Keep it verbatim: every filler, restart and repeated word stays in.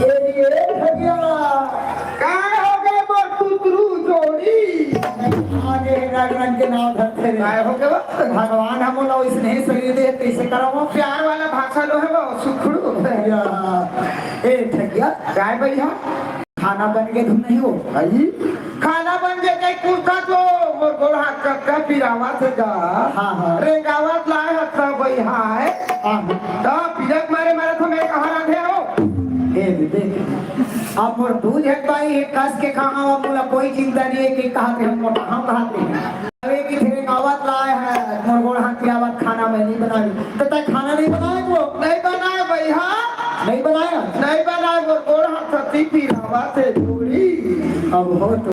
ए, ए, भैया, काय हो गे मोर कुतरू जोड़ी? आगे रंग रंग के नाव धरथे रे। काय हो गे वो? भगवान ह मोला ओइसने शरीर दे, कइसे करव? प्यार वाला भाषा लो हे वो, सुखड़ू। भैया, ए ठगिया। काय भैया? खाना बन गे धुन नहीं हो। भाई, खाना बन गे कई पूछा तो मोर गोड़ हाथ कतका पिरावत हे गा। हाँ, हाँ। रेंगावत लाए हत त बइहाय। हाँ। त पिरक मारे मारे तो मैं कहाँ रांधे हो? ए दे, अब मोर दूध है भाई, ये कस के खाना हो, मोला कोई चिंता नहीं है कि कहाँ के हम मोटा हम कहाँ के। अरे कि फिर आवत लाए है, मोर गोड़ हाथ की आवत खाना मैं नहीं बनाई। तो तय खाना नहीं बनाए वो? नहीं बनाए भैया। नहीं बनाया? नहीं बनाए, मोर गोड़ हाथ सती पिरावत हे जोड़ी। अब हो तो